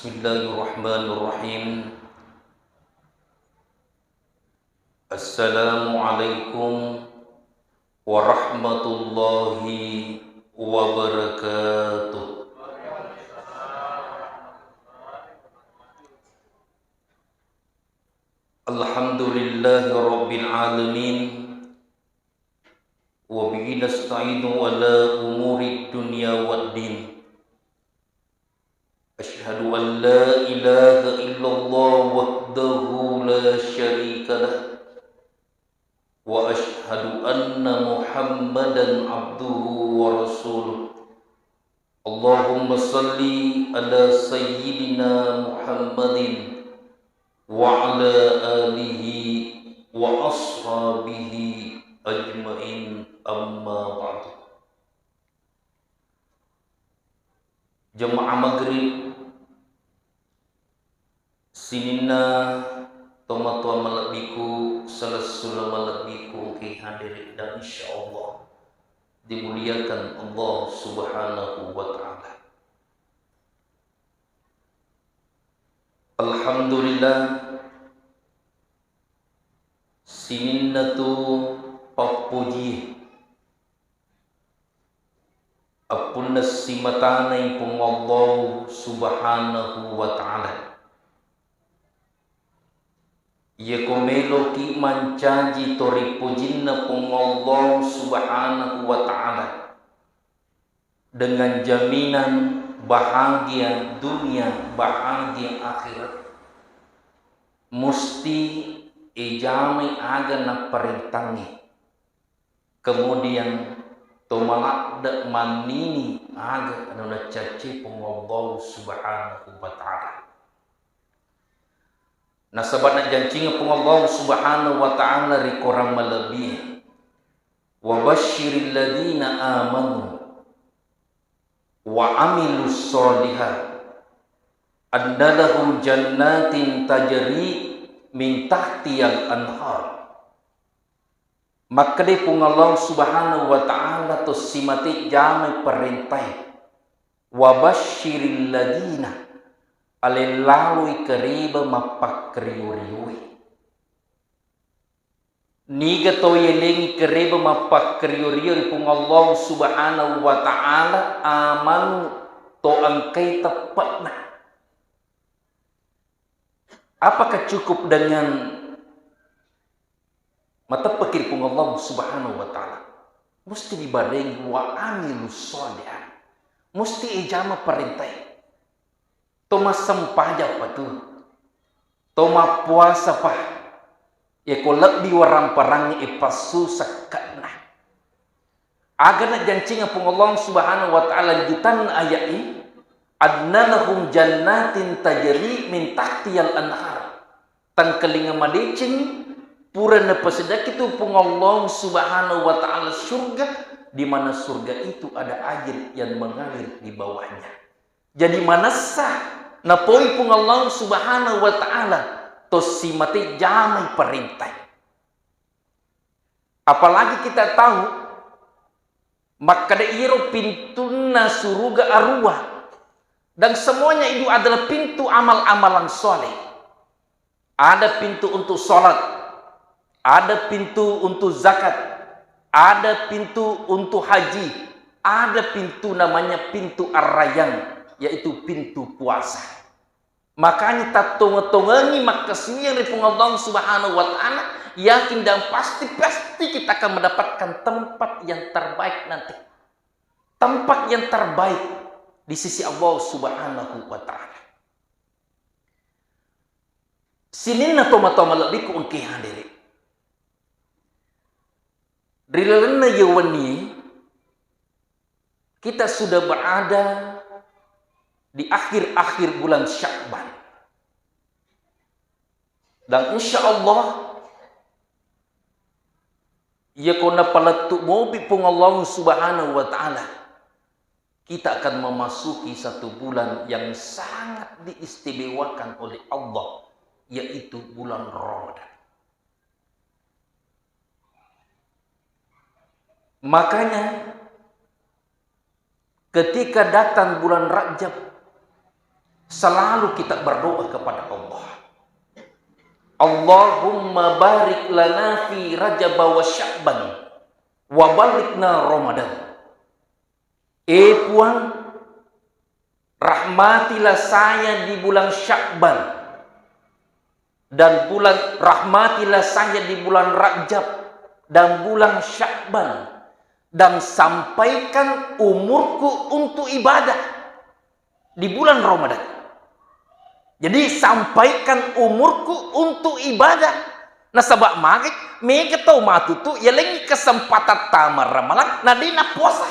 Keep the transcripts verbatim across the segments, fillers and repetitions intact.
Bismillahirrahmanirrahim. Assalamualaikum warahmatullahi wabarakatuh. Alhamdulillahi rabbil alamin. Wa bihi nasta'inu ala umuri dunya waddin. Asyhadu an la ilaha illallah wahdahu la syarika lah. Wa asyhadu anna Muhammadan abduhu wa rasuluh. Allahumma salli ala sayyidina Muhammadin wa ala alihi wa ashabihi ajmain, amma ba'du. Jamaah maghrib, sininna tomatoa malebbiku, salessureng malebbiku engkae hadere, dan insyaallah dimuliakan Allah Subhanahu wa Ta'ala. Alhamdulillah, sininna tu pappuji appunna simatanai Puang Allah Subhanahu wa Ta'ala. Iyako meloki mancaji toripujinna Puang Allah Subhanahu wa Ta'ala dengan jaminan bahagia dunia, bahagia akhirat, musti ejamai aga napparentangngi. Kemudian, to maladde mannini aga anu nacaccai Puang Allah Subhanahu wa Ta'ala. Nasaba najancingeng Puang Allah Subhanahu wa Ta'ala ri korang malebbi, "Wa basysyiril ladzina amanu wa amilus sholihat anna lahum jannatin tajri min tahtihal anhar." Makkedai Puang Allah Subhanahu wa Ta'ala to simate jamai parentae, "Wa basysyiril ladzina," alellaloi kereba mappakkerio-rioe. Niga to yalengngi kereba mappakkerio-rio ri Puang Allah Subhanahu wa Ta'ala, amanu, to engkai teppe'na. Apakah cukup dengan mateppeki ri Puang Allah Subhanahu wa Ta'ala? Musti dibarengi wa amilus sholihat. Musti ejama parentae. To massempajang pa tu. To mappuasa pa. Yako lebbi waramparang epassu sekke'na. Aga najancingeng Puang Allah Subhanahu wa Ta'ala lanjutanna ayat i, "Anna lahum jannatin tajri min tahtihal anhar." Tangkalinga madeceng, pura napasedaki tu Puang Allah Subhanahu wa Ta'ala surga, di mana surga itu ada air yang mengalir di bawahnya. Jadi manessa napoi Puang Allah Subhanahu wa Ta'ala to simate jamai parentae. Apalagi kita tahu, makkeda iyaro pintunna suruga aruwa, dan semuanya itu adalah pintu amal-amalan soleh. Ada pintu untuk sholat, ada pintu untuk zakat, ada pintu untuk haji, ada pintu namanya pintu Ar-Rayyan, yaitu pintu puasa. Makanya tattongeng-tongengi makkasuwiyang ri Puang Allah Subhanahu wa Ta'ala, yakin dan pasti, pasti kita akan mendapatkan tempat yang terbaik nanti. Tempat yang terbaik di sisi Allah Subhanahu wa Ta'ala. Sininna tomatoa malebbiku engkae hadere. Ri lalenna iye wennie, kita sudah berada di akhir-akhir bulan Sya'ban. Dan insya Allah, iyako napalettu mopi Puang Allah Subhanahu wa Ta'ala, kita akan memasuki satu bulan yang sangat diistimewakan oleh Allah, yaitu bulan Ramadan. Makanya, ketika datang bulan Rajab, Selalu kita berdoa kepada Allah. Allahumma barik lana fi Rajab wa Sya'ban wa ballighna Ramadan. Eh Puang, rahmatilah saya di bulan Sya'ban dan bulan, rahmatilah saya di bulan Rajab dan bulan Sya'ban, dan sampaikan umurku untuk ibadah di bulan Ramadan. Jadi, sampaikan umurku untuk ibadah. Nasaba magai, mega tau matutu yalengngi kesempatan tama Ramalang, na de napuasa.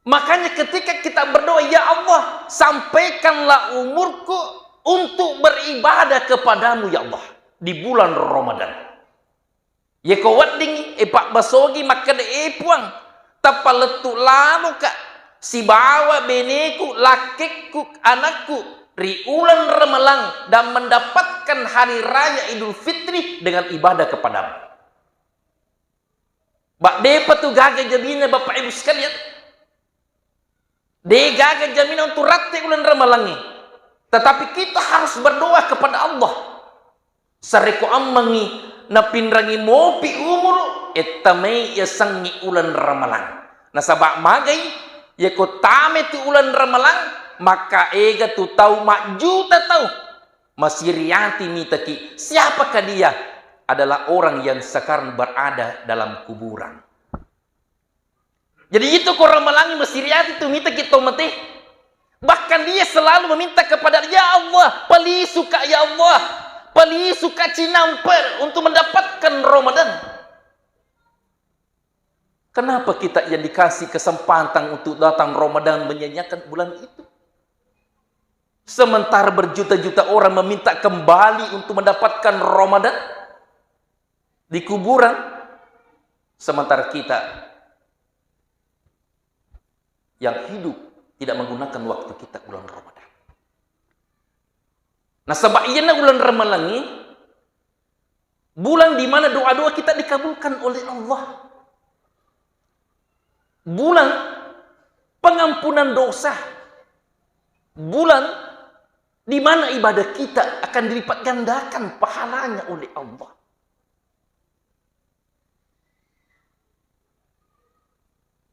Makanya ketika kita berdoa, "Ya Allah, sampaikanlah umurku untuk beribadah kepadamu, ya Allah, di bulan Ramadan." Yeko wedding, e, pabbasogi makkeda, "E Puang, tappa lettu laloka sibawa beneku, lakkekku, anakku ri uleng Ramalang dan mendapatkan hari raya Idul Fitri dengan ibadah kepadamu." Ba, depa tu gaga jaminna, Bapak Ibu sekalian. De gaga jaminna untuk ratte uleng Ramalangnge. Tetapi kita harus berdoa kepada Allah. Sarekko ammengngi napinrangi mopi umuru, ettamai yasengngi uleng Ramalang. Nasaba magai, yako tame tu uleng Ramalang, maka ega tu tau majjuta tau masiriati mitaki. Siapakah dia? Adalah orang yang sekarang berada dalam kuburan. Jadi itu ko Ramalangnge masiriati tu mitaki tau mate. Bahkan dia selalu meminta kepada, "Ya Allah, palisuka, ya Allah, palisuka cinampe untuk mendapatkan Ramadan." Kenapa kita yang dikasih kesempatan untuk datang Ramadan menyanyiakan bulan itu? Sementara berjuta-juta orang meminta kembali untuk mendapatkan Ramadan di kuburan, sementara kita yang hidup tidak menggunakan waktu kita bulan Ramadan. Nasaba iyana uleng Ramalangnge, bulan di mana doa-doa kita dikabulkan oleh Allah. Bulan pengampunan dosa. Bulan di mana ibadah kita akan dilipat gandakan pahalanya oleh Allah.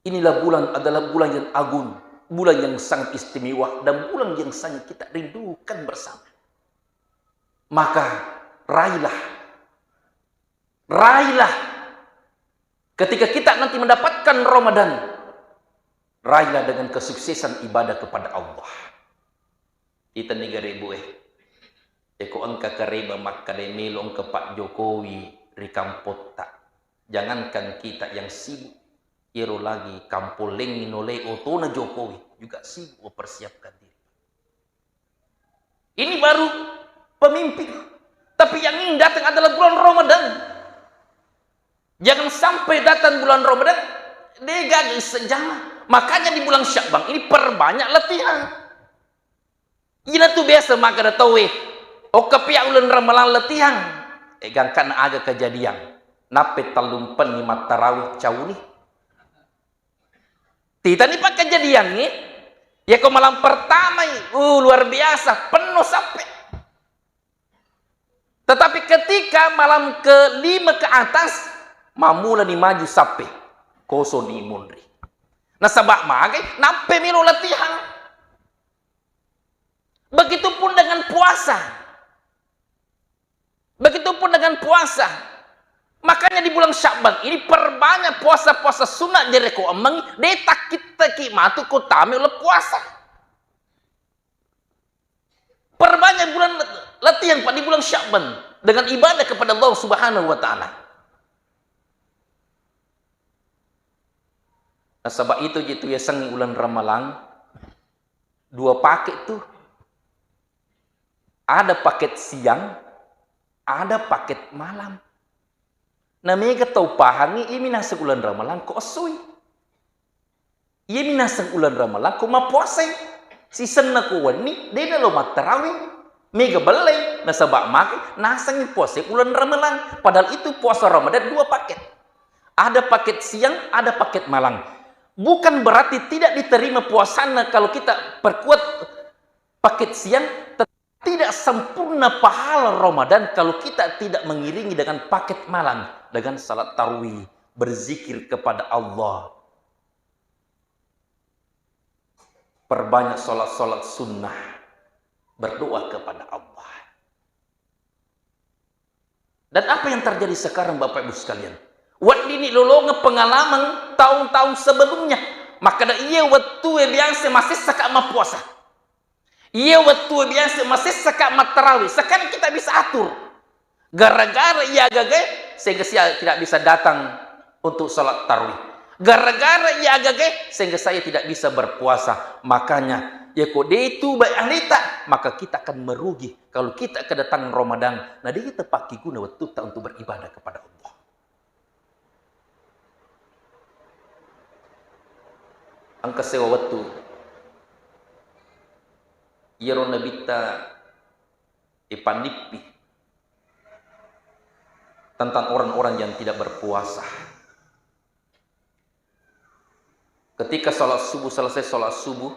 Inilah bulan, adalah bulan yang agung, bulan yang sangat istimewa, dan bulan yang sangat kita rindukan bersama. Maka raihlah, raihlah. Ketika kita nanti mendapatkan Ramadan, raihlah dengan kesuksesan ibadah kepada Allah. Ita niga rebu e. Eko engka kareba makkeda melo engka Pak Jokowi ri kampotta. Jangankan kita yang sibuk, iyaro lagi kampong lengngi nolai otona Jokowi juga sibuk mempersiapkan diri. Ini baru pemimpin. Tapi yang ingin datang adalah bulan Ramadan. Jangan sampai datang bulan Ramadan, de gaga isseng jama. Makanya di bulan Sya'ban ini perbanyak latihan. Ina tu biasa makkeda tauwe, "Okka pia uleng Ramalang latihan." Eh, gangkanna aga kejadian. Nappe tellumpenni mattarawih cauni. Titani pakkejadiangnge, yako malam pertamai, uh, luar biasa, penuh sappe. Tetapi ketika malam kelima ke atas, mammulani maju sappe, kosoni munri. Nasaba magai, nappe melo latihan. Begitupun dengan puasa. Begitupun dengan puasa. Makanya di bulan Sya'ban ini perbanyak puasa-puasa sunat, jari ko emmengngi, de takkittaki matu ko tame uleng puasa. Perbanyak bulan latihan, Pak, di bulan Sya'ban dengan ibadah kepada Allah Subhanahu wa Ta'ala. Nasaba itu je tu yasengnge uleng Ramalang, dua paket tu. Ada paket siang, ada paket malam. Na mega tau pahangngi, imi naseng uleng Ramalang ko essoi. Iyami naseng uleng Ramalang ko mappuasai. Sisenna ko wenni, de nalo mattarawing. Mega bellai, nasaba magi nasengngi puasai uleng Ramalang. Padahal itu puasa Ramadan dua paket. Ada paket siang, ada paket malam. Bukan berarti tidak diterima puasanna kalau kita perkuat Paket siang, tet-, tidak sempurna pahala Ramadan kalau kita tidak mengiringi dengan paket malam, dengan salat tarawih, berzikir kepada Allah. Perbanyak salat-salat sunnah, berdoa kepada Allah. Dan apa yang terjadi sekarang, Bapak Ibu sekalian? Weddinni lolongeng pengalaman tahun-tahun sebelumnya. Makkeda, iya wettue biasa masessaka mappuasa. Iya wettue biasa masessaka mattarawe. Sekarang kita bisa atur. Gara-gara iya gagae, sehingga saya tidak bisa datang untuk salat tarawih. Gara-gara iya gagae, sehingga saya tidak bisa berpuasa. Makanya, ya ko de tu baik ahlita, maka kita akan merugi. Kalau kita kedatangan Ramadan, na de tapakkeguna wettutta untuk beribadah kepada Allah. Engka sewa wettu, iyaro Nabitta ipanippi tentang orang-orang yang tidak berpuasa. Ketika salat subuh, selesai salat subuh,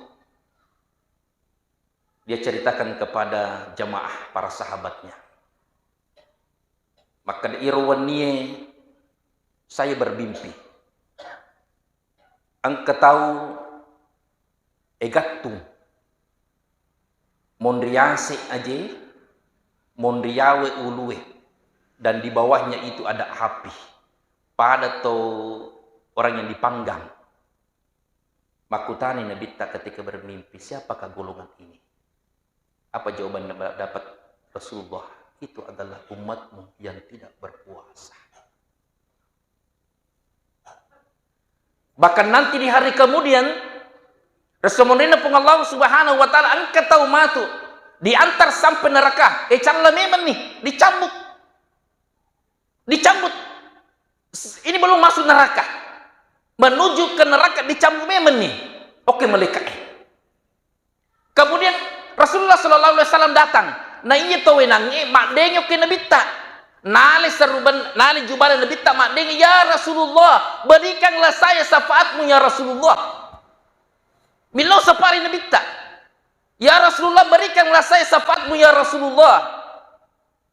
dia ceritakan kepada jamaah, para sahabatnya. Makkeda, iro wennie saya bermimpi. Engka tau egattung, monriase aje, monriawe ulue, dan di bawahnya itu ada api. Pada to orang yang dipanggang. Makkutani Nabitta ketika bermimpi, "Siapakah golongan ini?" Apa jawaban yang dapat Rasulullah? "Itu adalah umatmu yang tidak berpuasa." Bahkan nanti di hari kemudian, Rasul menrina Puang Allah Subhanahu wa Ta'ala, engka tau matu diantar sampai neraka, eh, calla memang nih, dicambuk. Dicambuk. Ini belum masuk neraka. Menuju ke neraka dicambuk memang nih. Oke, malaikat. Kemudian Rasulullah sallallahu alaihi wasallam datang. Na iya to wenangnge maddengi oke Nabitta. Nale seruban, nale jubana Nabitta maddengi, "Ya Rasulullah, berikanlah saya syafaatmu ya Rasulullah." Millau sapari Nabitta. "Ya Rasulullah, berikanlah saya syafaatmu ya Rasulullah."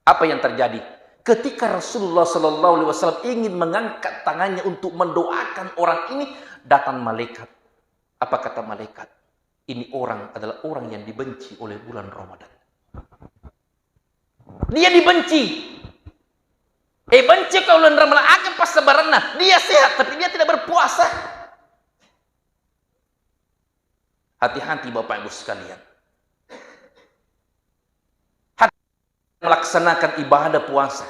Apa yang terjadi? Ketika Rasulullah sallallahu alaihi wasallam ingin mengangkat tangannya untuk mendoakan orang ini, datang malaikat. Apa kata malaikat? "Ini orang adalah orang yang dibenci oleh bulan Ramadan." Dia dibenci. Eh, benci kau bulan Ramadan, aga passabaranna? Dia sehat, tapi dia tidak berpuasa. Hati-hati, Bapak Ibu sekalian. Hati melaksanakan ibadah puasa.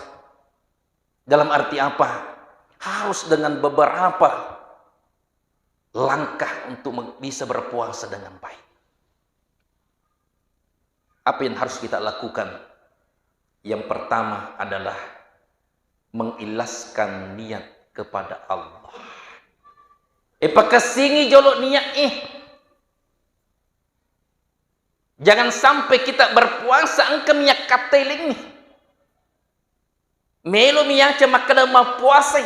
Dalam arti apa? Harus dengan beberapa langkah untuk meng-, bisa berpuasa dengan baik. Apa yang harus kita lakukan? Yang pertama adalah mengikhlaskan niat kepada Allah. Eh, pakessingi jolo niat, eh. Jangan sampai kita berpuasa engka niat kattelengi. Melo miaca makkeda mappuasai.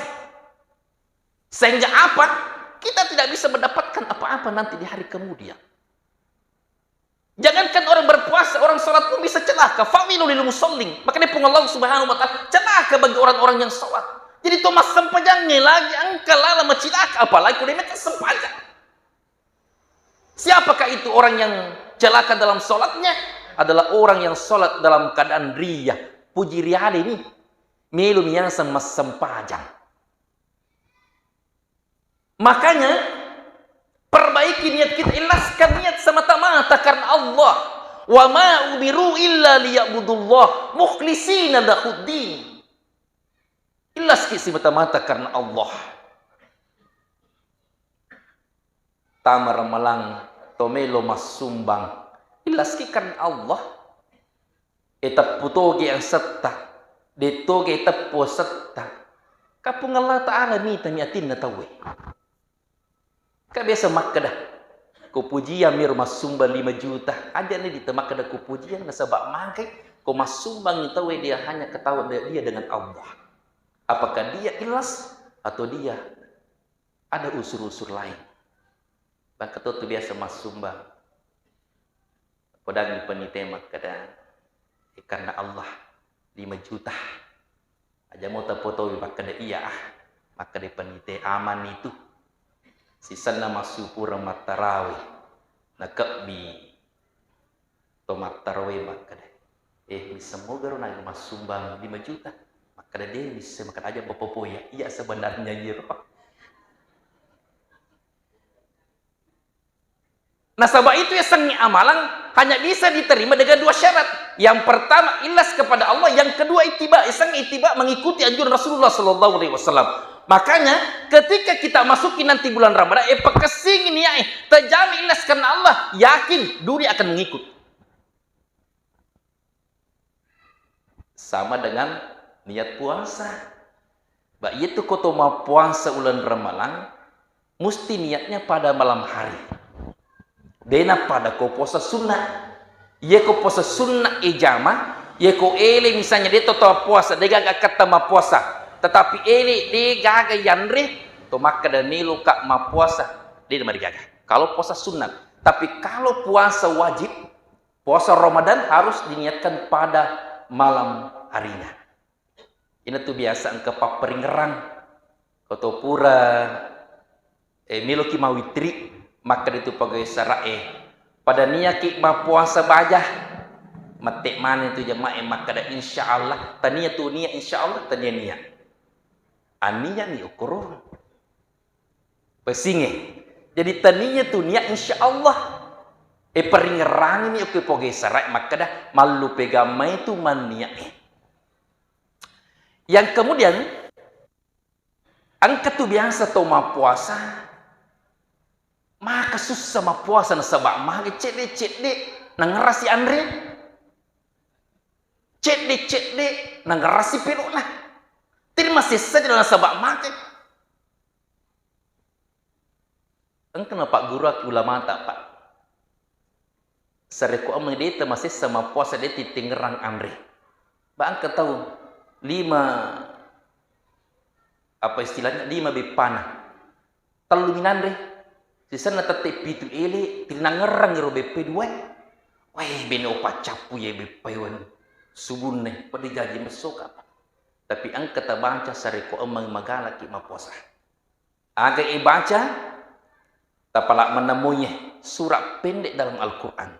Sehingga apa? Kita tidak bisa mendapatkan apa-apa nanti di hari kemudian. Jangankan orang berpuasa, orang sholat pun bisa celaka. Fawailul lil musallin. Makanya Puang Allah Subhanahu wa Ta'ala, celaka bagi orang-orang yang sholat. Jadi to massempajangnya lagi engka lala macilaka, apalagi ko de metta sempajang. Siapakah itu orang yang celaka dalam sholatnya? Adalah orang yang sholat dalam keadaan riya. Puji riale ni. Melo miaseng massempajang. Makanya, perbaiki niat kita, ikhlaskan niat semata-mata karena Allah. "Wa ma umiru illa liya'budullah mukhlisina lahuddin." Ikhlaski semata-mata karena Allah. Tama ramalang to melo massumbang. Ikhlaski karena Allah. E teppu toge asetta, de toge teppu asetta. Ka Puang Allah Ta'ala mitani atinna tauwe. Ka biasa makkeda, ko pujiang miro massumba lima juta, aja ni dita makkeda ko pujiang nasaba mangkai ko massumbangi tauwe dia hanya ketawa dia dengan Allah. Apakah dia ikhlas atau dia ada unsur-unsur lain? Bangka to tu biasa massumba. Podangi penite makkeda, "Eh, karena Allah, lima juta." Aja mo tapotowi makkeda, "Iya ah." Makkeda penite, "Aman itu. Sisenna massupureng mattarawe, nakebbi to mattarawe makkeda, 'Eh, misseng mogaro na massumbang lima juta?'" Makkeda, "De' misseng." Makkeda, "Aja bapopoi, iya sebenarnya iyaro." Nasaba itu yasengnge amalang hanya bisa diterima dengan dua syarat. Yang pertama, ikhlas kepada Allah. Yang kedua, ittiba. Yasengnge ittiba, mengikuti anjuran Rasulullah sallallahu alaihi wasallam. Makanya, ketika kita masuki nanti bulan Ramadan, eh, pakessingi niat, eh, tajami ikhlas karena Allah, yakin dunia akan mengikut. Sama dengan niat puasa. Ba, iyatu ko to mappuasa uleng Ramalang, musti niatnya pada malam hari. De'na pada ko puasa sunnah. Iya ko puasa sunnah ijama, iya ko ele misalnya de' to, to puasa, de' gaga katta mappuasa. Tetapi ele de' gaga yanre, to makkeda meloka mappuasa, de' marigaga. Kalau puasa sunnah. Tapi kalau puasa wajib, puasa Ramadan harus diniatkan pada malam harinya. Ina tu biasa engka papperingerang. Ko to pura, eh, meloki mawitri, makkeda tu pegawai sara'e, "Pada niaki mappuasa baja." Mette maneng tu jama'e makkeda, "Insya Allah." Tania tu niat, insya Allah, tania niat. Ania ni ukurung. Pesinge. Jadi tania tu niat, insya Allah. E, peringerangi ni okko pogau sarae makkeda, mallupe gammai tu manniat e. Yang kemudian, engka tu biasa tau mappuasa, maka sussa mappuasa nasaba mage cedde-cedde nangerasi anre. Cedde-cedde nangerasi pelokna. Tiri masessa nasaba mage. Engka napagguruaki ulamata, Pak. Sarekko emmeng deta masessa mappuasa, de titingerang anre. Ba engka tau lima, apa istilahnya, lima beppana. Tellu minanre. Sisenna tette pitu ele, tirinangerang ero beppe duae. Weh, bene opaccappu ye beppae wan. Subunne, pede jaji messoka, Pak. Tapi engka tabaca sarekko emmeng magalaki mappuasa. Aga ibaca? Tapala menemuiye surah pendek dalam Al-Quran.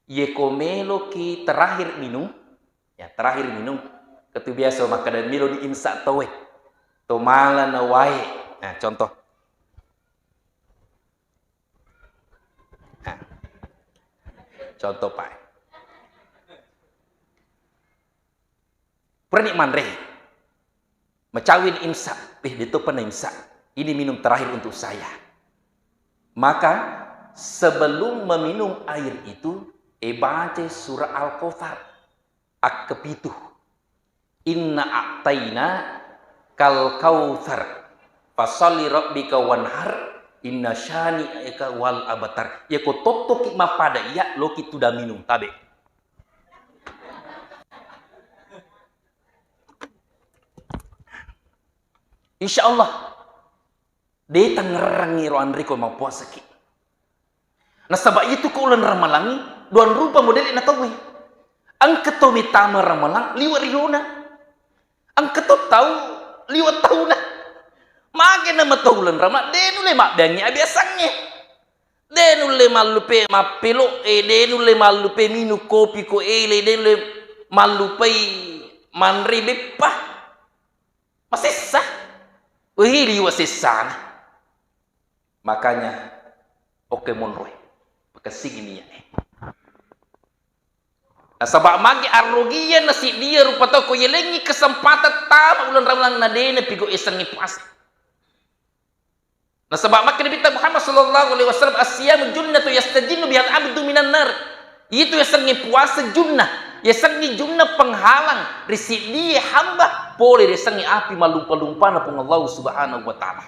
Yeko meloki terakhir minum, ya, terakhir minum, ketu biasa makkeda melo diimsak tauwe. To mala na wae. Nah, contoh. Nah. Contoh, Pak. Purani manre, macawi ni imsak, eh, de topa na imsak. Ini minum terakhir untuk saya. Maka sebelum meminum air itu, e baca surah Al-Kautsar. Akkepitu. Inna a'taina kal kautsar. Fasalli rabbika wanhar. Inna syani'aka wal abtar. Yako tottoki mappada iya, loki tuda minum tabe. Insya Allah, de tangngerangngi ro anre ko mappuasaki. Nasaba itu ko uleng Ramalangngi, duang rupa modele na tauwe. Engka to mitama Ramalang liwa riona. Engka to tau liwa tauna. Mage na mato uleng Ramalang, de nulle mabbeangngi abiasangnge. De nulle mallupe mappelo, e, de nulle mallupe minung kopi ko ele, de nulle mallupai manre beppa. Masessa. Wih, liwa sessana. Makanya, oke monroe. Pakessingi niat e. Nasaba magi arrogian na siddia rupa tau ko yelengngi kesempatan tama uleng Ramalang na de napigo esengngi puasa. Nasaba makkeda Nabitta Muhammad sallallahu alaihi wasallam, "As-siyamu junnatu yastajinnu bihal abdu minan nar." Itu yasengnge puasa junnah, yasengnge junnah penghalang ri siddie hamba pole ri yasengnge api malumpa-lumpana Puang Allah Subhanahu wa Ta'ala.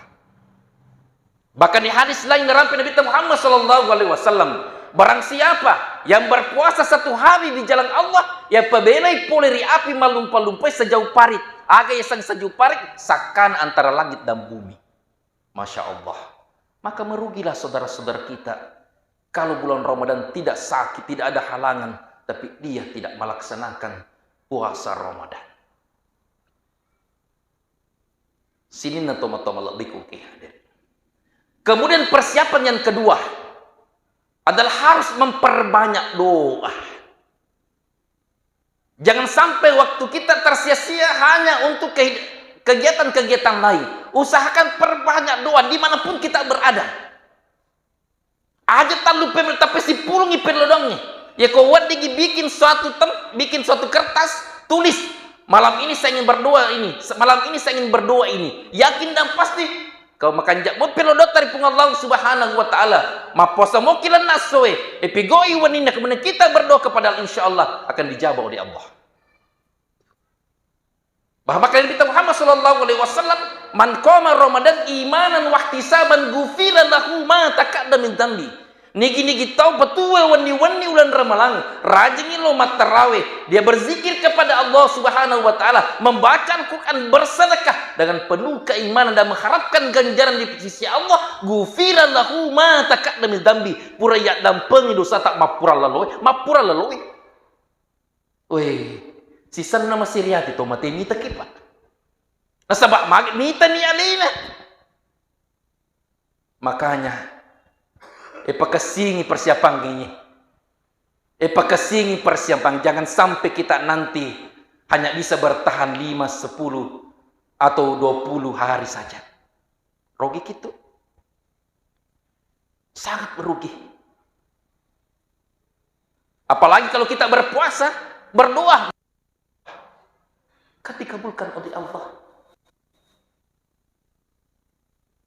Bahkan di hadis lain narampe Nabitta Muhammad sallallahu alaihi wasallam, barang siapa yang berpuasa satu hari di jalan Allah, yang pabelai pole ri api malumpa-lumpai sejauh parit, aga yaseng sejauh parit, sakkana antara langit dan bumi. Masya Allah. Maka merugilah saudara-saudara kita Kalau bulan Ramadan tidak sakit, tidak ada halangan, tapi dia tidak melaksanakan puasa Ramadan. Sininna tomatoa malebbiku ki hadir. Kemudian persiapan yang kedua adalah harus memperbanyak doa. Jangan sampai waktu kita tersia-sia hanya untuk ke-, kegiatan-kegiatan lain. Usahakan perbanyak doa dimanapun kita berada. Aja tallupai, tapi sipulungi perlu doangngi. Ya, ko weddingngi bikin suatu tem-, bikin suatu kertas, tulis, "Malam ini saya ingin berdoa ini, se-, malam ini saya ingin berdoa ini." Yakin dan pasti, kau makanja mo perlu doa dari Puang Allah Subhanahu wa Ta'ala. Mappuasa mo ki lenna essoe, e, pigau'i wenninna, kemudian kita berdoa kepada Allah, insya Allah akan dijawab oleh Allah. Bahkan Nabi Muhammad sallallahu alaihi wasallam, "Man qama Ramadan imanan wahtisaban ghufira lahu ma taqaddama min dzambi." Nigi-nigi tau patuo wenni-wenni uleng Ramalang, rajingngi lo mattarawe, dia berzikir kepada Allah Subhanahu wa Ta'ala, membaca Al-Quran, bersedekah dengan penuh keimanan dan mengharapkan ganjaran di sisi Allah, ghufira lahu ma taqaddama min dzambi, pura yaddampengi dosata mappura laloe, mappura laloe. Weh, sisenna masiri ati to mate mitaki, Pak. Nasaba magi mitani alena. Makanya, e, pakessingi persiapangngi. E, pakessingi persiapang. Jangan sampai kita nanti hanya bisa bertahan lima, sepuluh, atau dua puluh hari saja. Rogi kitu. Sangat merugi. Apalagi kalau kita berpuasa, berdoa, kan dikabulkan oleh Allah.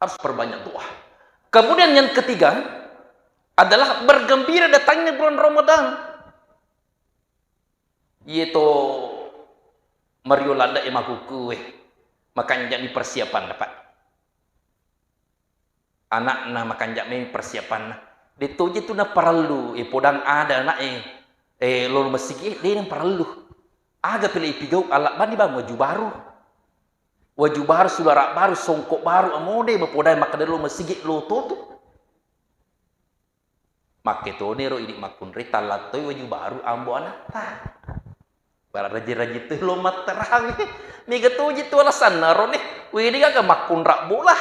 Harus perbanyak doa. Kemudian yang ketiga adalah bergembira datangnya bulan Ramadan. Iye to mario ladde e makuku e, makanja ni persiapan, Pak. Anakna makanja memi persiapanna. De toje tu naparellu, e, podang ada anak e, e, lolo masigi e, de naparellu. Aga pele ipigau, alabbani bang waju baru. Waju baru, sulara baru, songkok baru, amode mapodai makkeda lolo masigi lo to tu. Makke toni ro idi makkunrai tallattoi waju baru ambo anatta. Bara raji-raji tu lo mattarawe. Mega toji tu alasanna ro ne. Widi gaga makkunra bola.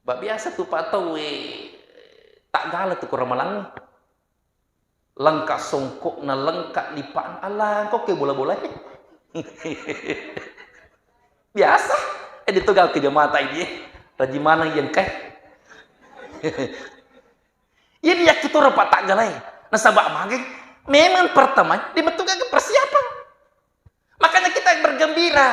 Ba biasa tu patau e taggala tu ko Ramalang. Lengka songkokna, lengka lipa'na. Alah, engka ke bola-bola e. Biasa. E, ditu gau ke jamaah ta idi e. Raji maneng iya engka e. Iya, diyakkitoro pa taggala e. Nasaba mage, memang pertama, dimettu gaga persiapan. Makanya kita bergembira.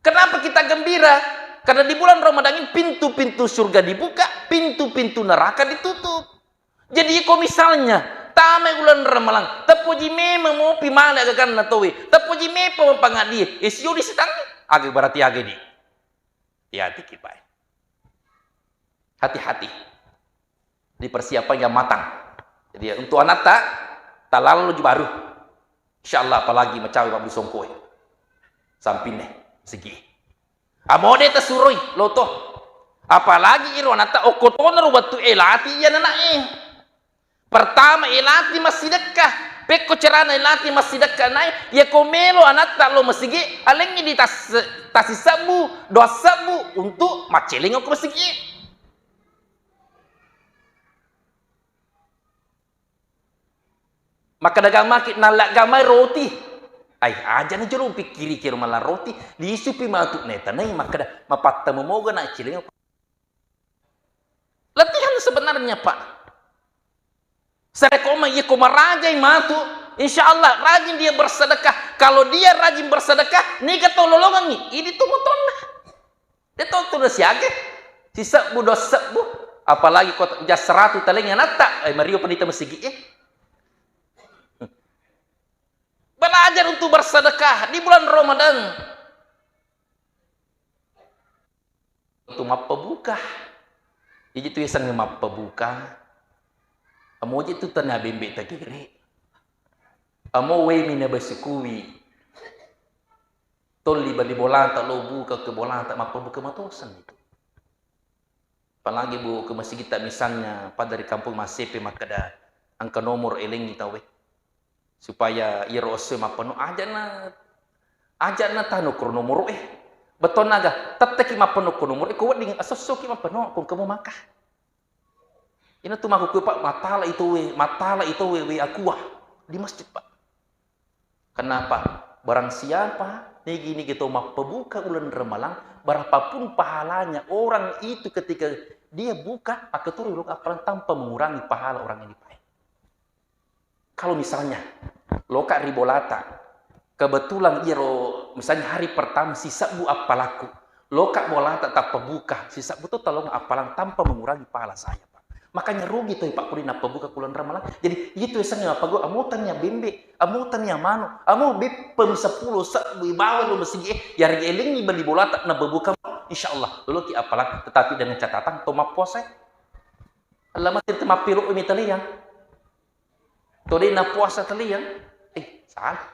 Kenapa kita gembira? Karena di bulan Ramadan ini pintu-pintu surga dibuka, pintu-pintu neraka ditutup. Jadi, iko misalnya, tamai uleng Ramalang, tepoji memang mopi male agaganna towe, tepoji mepa mapangadie, e, sio di sitangnge. Age berarti age di. Hati-hati ki, Pak. Hati-hati. Dipersiapkan yang matang. Jadi, untuk anatta, talalo ji baru. Insyaallah, apalagi macawe mabbu songkoe. Sampinne, sigi. Amode tasuroi, loto. Apalagi iro anatta okko tonaro wettu e lati iya nanae. Pertama, e lati massidekka. Pekko carana e lati massidekka nae, iya ko melo anatta lo masigi, alengngi di tas-, tasisebbu, dua sebbu untuk macceleng okko masigi. Makkeda gamaki, nalla gamai roti. Ai, aja na jolo pikkiri kiro mala roti, lisupi matu netanai makkeda, mapattama moga na ciling. Latihan sebenarnya, Pak. Sarekoma iya ko marajai matu, insya Allah rajin dia bersedekah. Kalau dia rajin bersedekah, niga tau lolongangi, idi tu motonna. De to tu nasiage, sisebbu, dua sebbu, apalagi ko ja seratu talengngi anatta, e, mario panita masigi e. Belajar untuk bersedekah di bulan Ramadan. Untuk mappabuka. Jadi tu yasengnge mappabuka. Amoji tu tana bembe tagere. Amo we mina basukui. Tolli bali bolata lo buka ke bolata mappabuka matosen itu. Apalagi, Bu, ke masigitta misalnya pada ri kampung massepe makkeda engka nomoro elengngi tauwe. Supaya iyaro esso mappenno, ajana, ajana tanu koro nomoro e. Bettuanna aga, tetteki mappenno ko nomoro e, ko wedding esso-essoki mappenno ko engka mo maka. Ina tu makkukue, Pak, matala itowe, matala itowe we akua di masjid, Pak. Kenapa? Barang siapa nigi-nigi tau mappabuka uleng Ramalang, berapapun pahalanya orang itu ketika dia buka, pakai turu lo appalang tanpa mengurangi pahala orang yang dipae. Kalau misalnya loka ri bolata, kebetulan iyaro misalnya hari pertama sisebbu appalakku, loka bolata tappa buka sisebbu to telong appalang tanpa mengurangi pahala saya, Pak. Makanya rugi toi, Pak, kuli nappa buka uleng Ramalang. Jadi itu yasengnge mappago, amo tania bembe, amo tania manu, amo beppeng seppulo sebbu ibawa lo masigi e, yarega elengngi beli bolata na bebuka, insyaallah loloki appalang, tetapi dengan catatan to mappuasa. Allah mati mappilo mi taliang. To de' napuasa taliang, eh, salah.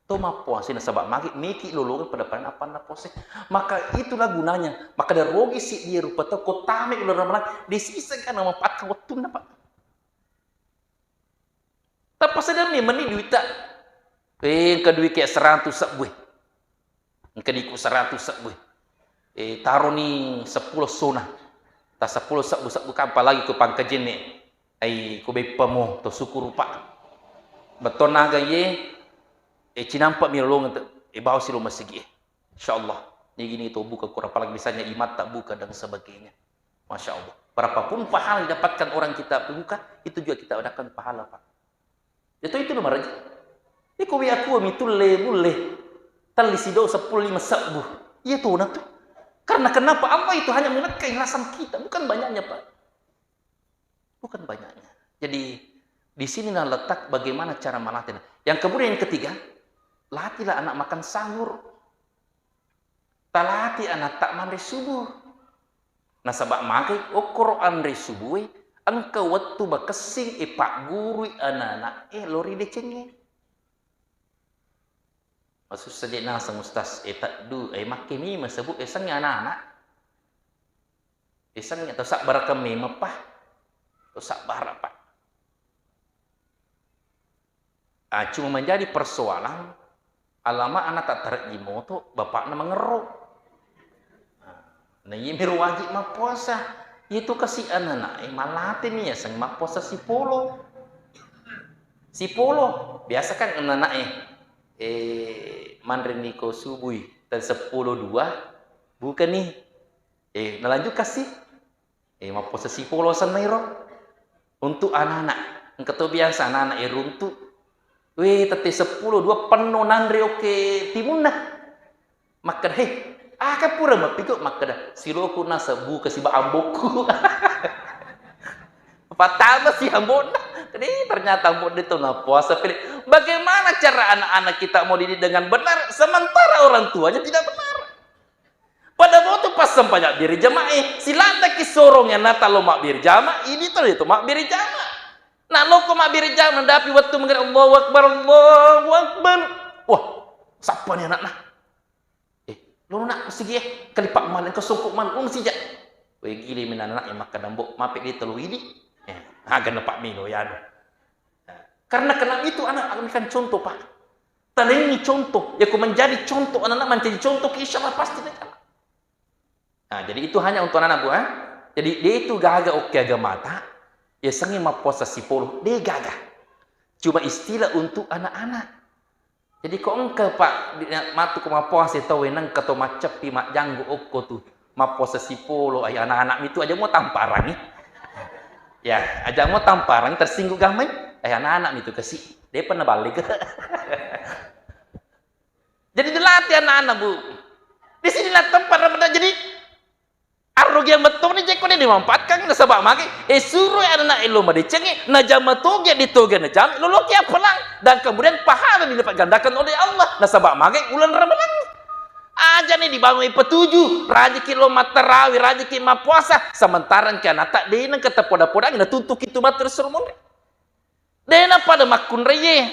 To mappuasa nasaba magi miki lolongeng pada-pada apa napuasa. Maka itulah gunanya. Maka de' rugi si dia rupa tau ko tame uleng Ramalang, de' siseng kana mapakkang wettunna, Pak. Tappa sedang memang ni duitta. Eh, engka duit kayak seratus sebbu. Engka diku seratus sebbu. Eh, taroni seppulo sona. Ta seppulo sebbu, sebbu kapang lagi ku pangkajenne. Ai, ku beppa mo to sukuru, Pak. Bettuanna aga ye, eh, cinampa mi lolongeng te, eh, bawa si lo masigi e. Insyaallah, nigi-nigi to buka Quran, apalagi misalnya imatta buka dan sebagainya. Masya Allah. Berapapun pahala didapatkan orang kita buka, itu juga kita dapatkan pahala, Pak. Itu, itu nomor aja. Iko wi aku mi tulle mulle. Telli sido seppulo lima sebbu. Iya tu na tu. Karena kenapa? Allah itu hanya mengedekat ikhlasan kita, bukan banyaknya, Pak. Bukan banyaknya. Jadi, di sinilah letak bagaimana cara melatih. Yang kemudian yang ketiga, latihlah anak makan sahur. Talati anatta manre subuh. Nasaba magai okkoro anre subuh e, engka wettu makessing e paggurui anak-anak e lo ri decengnge. Masussa je naseng, Ustaz, e teddu, e makke mi masebu, e sengnge anak-anak. E sengnge to sabbarakeng memeng, Pak. To sabbara, Pak. Ah, cuma menjadi persoalan, alama anak tak terjadi moto, bapakna mengeruk. Nah, iya miro wajib mappuasa. Itu kasi anak-anak, eh, malate mi yaseng mappuasa sipolo. Sipolo, biasa kan anak-anak, eh, eh, manre niko subui, dan sepuluh dua, bukan nih. Eh, nalanjut kasih. Eh, mappuasa sipolo asenna iro. Untuk anak-anak, engka to biasa anak-anak e runtu. Weh, tette seppulo dua penno nanre okke timunna. Makkeda, "He, aka pura mappigo?" Makkeda, "Siloku nasa buka siba ambokku." Patama si ambonna. Jadi ternyata ambok itu na puasa pele. Bagaimana cara anak-anak kita mau dididik dengan benar sementara orang tuanya tidak benar? Pada moto passempajang biri jamae, siladdaki sorong anata lo mabbiri jama, idi to itu mabbiri jama. Na loko mabbiri jama, nadapi wettu magere, Allahu Akbar, Allahu Akbar. Wah, sappani anakna. Eh, lo nak masigi e, kalipa male, engka songko male, lo masija. Weh, gili mi anak e makkeda, Mbok, mape di telu idi. Eh, aga na pak mino yanu. Nah, karena kena itu anak akan contoh, Pak. Talengi contoh, ya, ku menjadi contoh, anak-anak menjadi contoh, insya Allah pasti dia jalan. Nah, jadi itu hanya untuk anak-anak, Bu, eh. Jadi, dia itu gaga oke agamata, ya, sengi mappuasa sipolo, dia gaga. Cuma istilah untuk anak-anak. Jadi, kok engka, Pak, di-, matu ko mappuasa tau, nengka to macceppi, majjanggu okko tu, mappuasa sipolo, ai anak-anak itu aja mau tamparangi. Ya, aja mau tamparangi, tersinggung gamai, ai anak-anak itu kasi. Dia pernah balik. Jadi dilatih anak-anak, Bu. Di sinilah tempat Ramadan. Jadi, arrugiang bettoni jekko de dimanfaatkan, nasaba magi, eh, suroi anak-anak e lo madecengi, najama toge di toge najama, loloki appalang. Dan kemudian pahala dilipat gandakan oleh Allah, nasaba magi uleng Ramadan. Aja ni dibangun petuju, rajiki lo mattarawi, rajiki mappuasa, sementara engka anatta de nengka tepoda-podangi, natuntuki tu matu ri suruga monri. De napada makkunraie.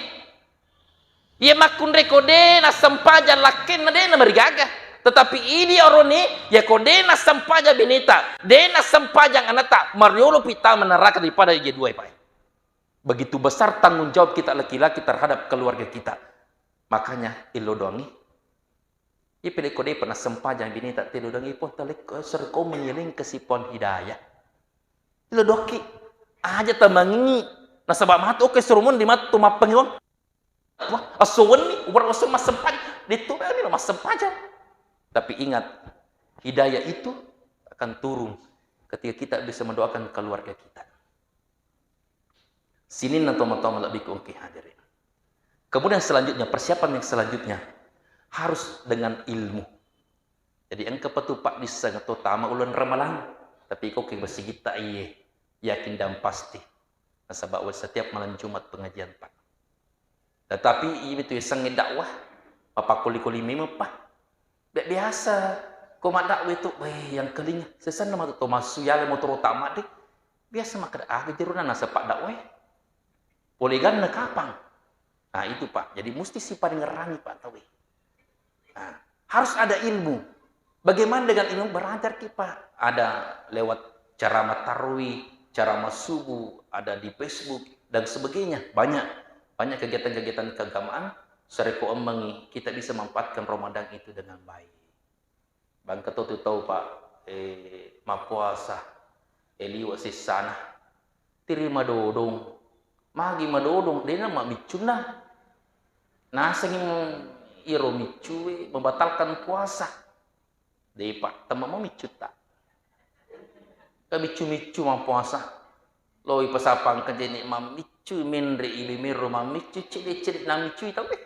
Iye makkunrai ko de nassempajang lakkenna, de namarigaga. Tetapi idi arone, yako de nassempajang beneta, de nassempajang anata, mariolo pi tama neraka daripada ije dua, Pak. Begitu besar tanggung jawab kita laki-laki terhadap keluarga kita. Makanya, illo doangi. Ipele ko de pernah sempajang bineta, telo doangi pon talek, serko menyeling kesipon hidayah. Illo doki, aja tamangi. Nasaba matu oke serumon di matu mappengiwang. Wah, esso wenni, ubar esso massempajang. Ditubani lo massempajang. Tapi ingat, hidayah itu akan turun ketika kita bisa mendoakan keluarga kita. Sininna tomatoa malebbiku engke hadirin. Kemudian selanjutnya, persiapan yang selanjutnya harus dengan ilmu. Jadi engka patu paddisseng to tama uleng Ramalang, tapi ko ke masigitta iye, yakin dan pasti. Nasaba setiap malam Jumat pengajian, Pak. Tetapi iya tu yasengnge dakwah, mapakkoli-koli memeng, Pak. Bia-, biasa ko maddakwah tu, weh, yang kelinga, sesenna matu to massu yale motoro tama de. Biasa makkeda aga jerona nasaba dakwah. Pole ganna kapang. Nah, itu, Pak. Jadi musti sipadengngerangi, Pak, tauwe. Nah, harus ada ilmu. Bagaimana dengan ilmu? Belajar ki, Pak. Ada lewat ceramah tarwi, ceramah subuh, ada di Facebook dan sebagainya. Banyak, banyak kegiatan-kegiatan keagamaan. Sereko emmengi kita bisa manfaatkan Ramadan itu dengan baik. Bangka to tu tau, Pak, eh, mappuasa, eh, liwe sessana. Tiri madodong. Magi madodong, dena mammiccunna. Nasengi iro miccue membatalkan puasa. De, Pak, temma mamiccu ta. Ka miccu-miccu mappuasa. Loi pasapang kejene mamiccu, menre ibe mero mamiccu, cede-cede namiccui tau, eh.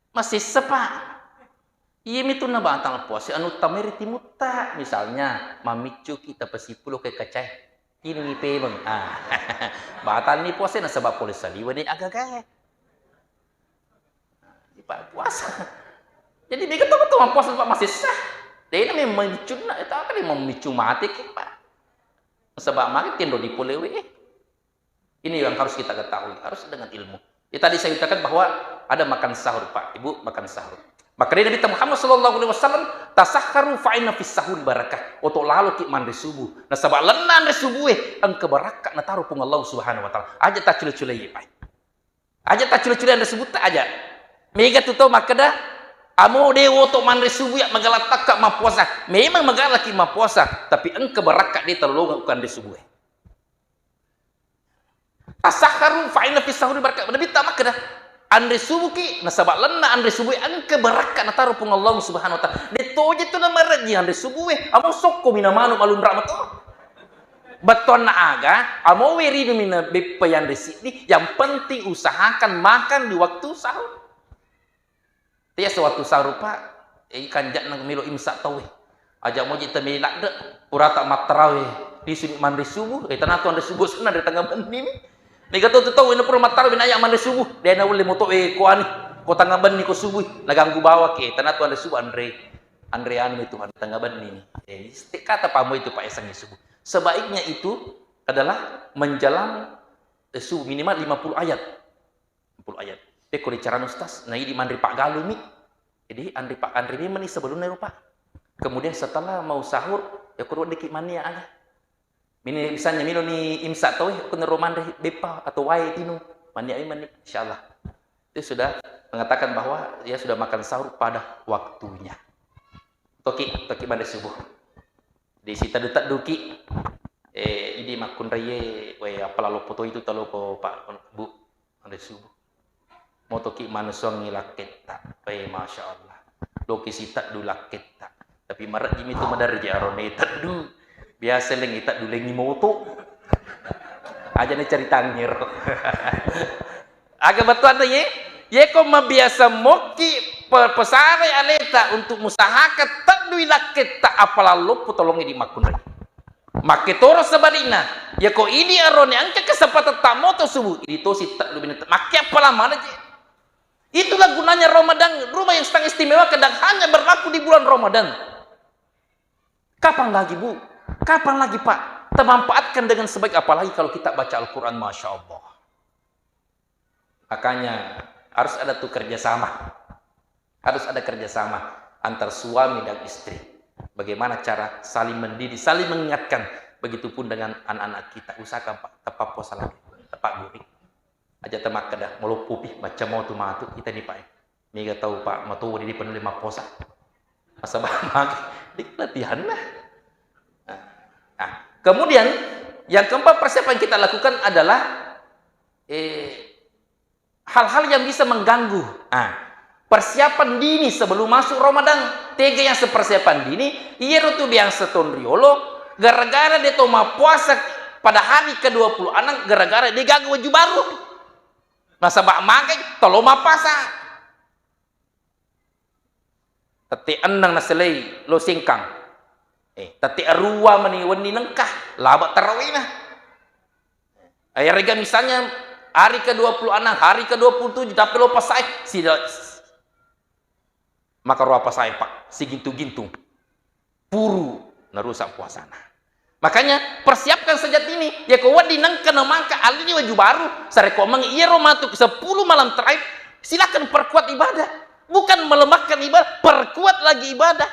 Masessa, Pak. Iyami tu nabatal puasa anu tamai ri timutta. Misalnya, mamiccuki tapasipulo ke kacae. Tinungi pemeng. Ah. Batalni puasa nasaba pole saliwani agagae. Pak puasa. Jadi mega to betul puasa Pak masessa. Dena memang miccunna, eta apa dia mamiccu mati ki, Pak. Nasaba mati tendo dipolewe. Ini yang harus kita ketahui, harus dengan ilmu. Ya, tadi saya katakan bahwa ada makan sahur, Pak, Ibu, makan sahur. Maka dari Nabi Muhammad sallallahu alaihi wasallam, "Tasahharu fa inna fis sahuri barakah." Oto lalo ki manre subuh. Nasaba lenna anre subuh eh, engka barakka nataro Puang Allah Subhanahu wa Ta'ala. Aja tacule-cule, Pak. Aja tacule-cule anre subuh ta aja. Mega tu tau makkeda, amo de woto manre subuh ya magala takka mappuasa. Memang magala ki mappuasa, tapi engka barakka de talolonga ukanre subuh eh. Tasahharu fa inna fis sahuri barakah. Nabi ta makkeda, anre subuh ki, nasaba lenna anre subuh engka barakka nataro Puang Allah Subhanahu wa Ta'ala. De toje tu namarejji anre subuh e, amo sokko mina manu malunra mato. Bettuanna aga, amo weri mina beppa yanre siddi, yang penting usahakan makan di waktu sahur. Iya sewaktu sahur, Pak, eh, kanja'na melo imsak tauwe. Aja moji temeli ladde, purata mattarawe, lisuni manre subuh, eh, tanatu anre subuh senna ri tengnga benni mi. Mega to tu tau, ina pura mattarawe, naya manre subuh, de naulle moto, eh, ko ani, ko tengnga benni ko subuh, naganggu bawaki, eh, tanatu anre subuh, anre, anre anu mi Tuhan, tengnga benni mi. Eh, setiap kata pamo itu, Pak, esengi subuh. Sebaiknya itu adalah menjelang, eh, subuh, minimal lima puluh ayat. Puluh ayat. Pekko dicarana Ustaz, na idi manre paggalumi. Jadi anre pa-, anre memang ni sebelumnya ro, Pak. Kemudian setelah mau sahur, ya kudu deki mania aga. Mini misalnya milo ni imsak tau, ya kudu ro manre beppa atau wae tinu. Mania memang ni, insyaallah. Itu sudah mengatakan bahwa dia sudah makan sahur pada waktunya. Toki, toki manre subuh. Di siteddu-tedduki. Eh, idi makkunraie, we, apala loppo toi tu taloko, Pak, Bu, anre subuh. Motoki manusuangi lakketta. Eh, Masya Allah. Loki siteddu lakketta. Tapi marejjimi tu maderri je arone teddu. Biasa lengi teddu lengi moto. Aja ni cari tangir. Aga bettuanna ye? Yeko mabiasa mokki pe-, pesare aleta untuk musahaka teddui lakketta apala loppo tolongi di makkunrai. Makketoro sebalikna, yeko idi arone engka kesempatan tammoto subuh, idi tosi teddu bineta. Makke apala mana je? Itulah gunanya Ramadan, rumah yang sangat istimewa kadang hanya berlaku di bulan Ramadan. Kapan lagi, Bu? Kapan lagi, Pak? Termanfaatkan dengan sebaik, apalagi kalau kita baca Al-Quran, Masya Allah. Makanya harus ada tuh kerjasama. Harus ada kerjasama antar suami dan istri. Bagaimana cara saling mendidik, saling mengingatkan. Begitupun dengan anak-anak kita. Usahakan, Pak, tepat puasa lagi. Tepat guri. Aja temakkeda, maloppopi, macam mau tu matu kita ni, Pak. Mega tau, Pak, matoa di penulih mappuasa. Nasaba mage, di latihanna. Nah, nah, kemudian yang keempat persiapan kita lakukan adalah, eh, hal-hal yang bisa mengganggu. Ah, persiapan dini sebelum masuk Ramadan. Tega yang sepersiapan dini, iyaro tu biasa tonriolo, gara-gara de to mappuasa pada hari kedua puluh enam, gara-gara de gaga waju baru. Nasaba mage tolo mappuasa. Tette enneng naselei lo Sengkang. Eh, tette arua mani wenni nengka, laba tarawihna. Eh, yarega misalnya hari kedua puluh enam, hari kedua puluh tujuh, tapi lo pasai, sida maka roa pasai, Pak, sigintu-gintu. Puru narusak puasana. Makanya persiapkan sejak dini. Ya ko wedding nengka namangka alini waju baru, sarekko meng iyaro matu sepuluh malam terakhir, silakan perkuat ibadah. Bukan melemahkan ibadah, perkuat lagi ibadah.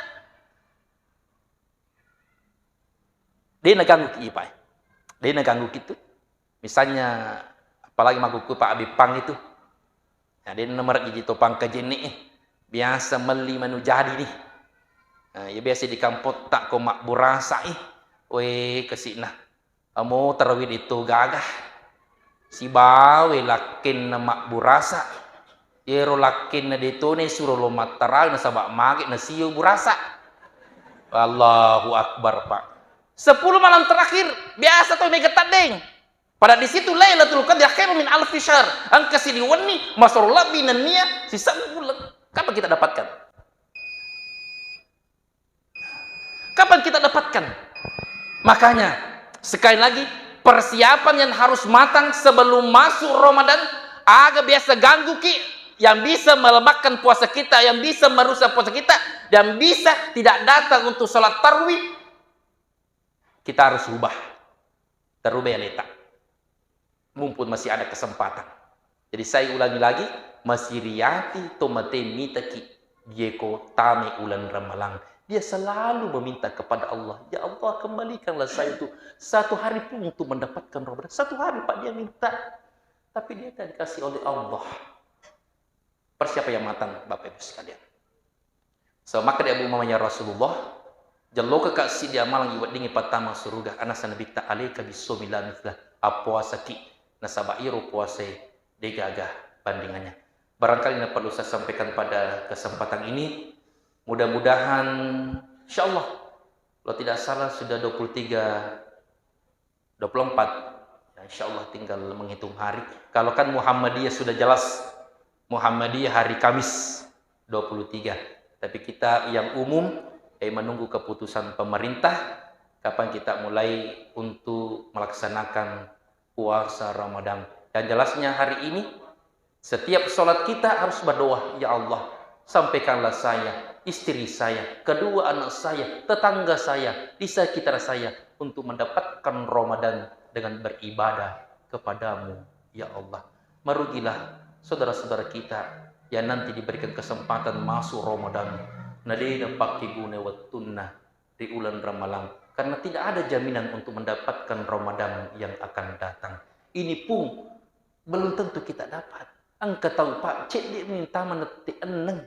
De naganggu ki ipai. De naganggu ki tu. Misalnya, apalagi makkukku Pak Abipang itu. Nah, de nomor gigi to pangkajenne, eh. Biasa melli manu jadi nih. Nah, ya biasa di kampung tak ko mabburasa, eh. Weh, kesikna. Amo tarawi de to gaga. Sibawa lakkenna mabburasa. Yero lakkenna de to ne suro lo mattarawi nasaba mage nasio burasa. Allahu Akbar, Pak. Sepuluh malam terakhir, biasa to mega taddeng. Pada di situ Lailatul Qadri khairu min alfi syahr. Engka sidi wenni masoro lebbi nennia sisebbu uleng. Kapan kita dapatkan? Kapan kita dapatkan? Makanya, sekali lagi, persiapan yang harus matang sebelum masuk Ramadan, aga biasa ganggu ki, yang bisa melemahkan puasa kita, yang bisa merusak puasa kita, dan bisa tidak datang untuk sholat tarwih, kita harus ubah. Terubah ya, Leta. Mumpung masih ada kesempatan. Jadi saya ulangi lagi, masih riati to mate mitaki, dieko tame ulan Ramalang. Dia selalu meminta kepada Allah, "Ya Allah, kembalikanlah saya itu satu hari pun untuk mendapatkan Ramadan." Satu hari, Pak, dia minta. Tapi dia tidak dikasih oleh Allah. Persiapan yang matang, Bapak Ibu sekalian. So, makkeda Abu Umamah, "Ya Rasulullah, jellokeka sidi amalang iweddingngi pattama suruga." Anasa Nabitta, "Alaika bisawmi la mitslah." Appuasaki, nasaba iro puasae degaga bandingannya. Barangkali yang perlu saya sampaikan pada kesempatan ini. Mudah-mudahan, insyaallah, kalau tidak salah sudah dua puluh tiga, dua puluh empat. Ya, insya Allah tinggal menghitung hari. Kalau kan Muhammadiyah sudah jelas, Muhammadiyah hari Kamis dua puluh tiga. Tapi kita yang umum, eh, menunggu keputusan pemerintah, kapan kita mulai untuk melaksanakan puasa Ramadan. Yang jelasnya hari ini, setiap sholat kita harus berdoa, "Ya Allah, sampaikanlah saya, istri saya, kedua anak saya, tetangga saya, di sekitar saya untuk mendapatkan Ramadan dengan beribadah kepada-Mu, ya Allah." Merugilah saudara-saudara kita yang nanti diberikan kesempatan masuk Ramadan, na de napakkeguna wettunna ri uleng Ramalang, karena tidak ada jaminan untuk mendapatkan Ramadan yang akan datang. Ini pun belum tentu kita dapat. Engka tau, Pak, cedde'mi tama nette enneng,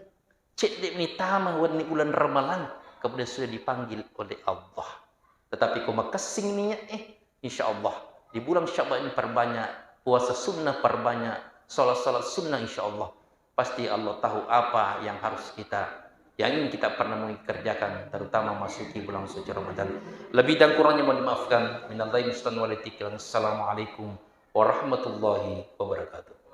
cedde'mi tama wenni uleng Ramalang, kemudian sudah dipanggil oleh Allah. Tetapi ko makessing niat, eh, insya Allah di bulan Syaban ini perbanyak puasa sunnah, perbanyak salat-salat sunnah, insya Allah pasti Allah tahu apa yang harus kita, yang ingin kita pernah kerjakan, terutama masuki bulan suci Ramadan. Lebih dan kurangnya mohon dimaafkan. Minal aidin wal faizin. Assalamualaikum warahmatullahi wabarakatuh.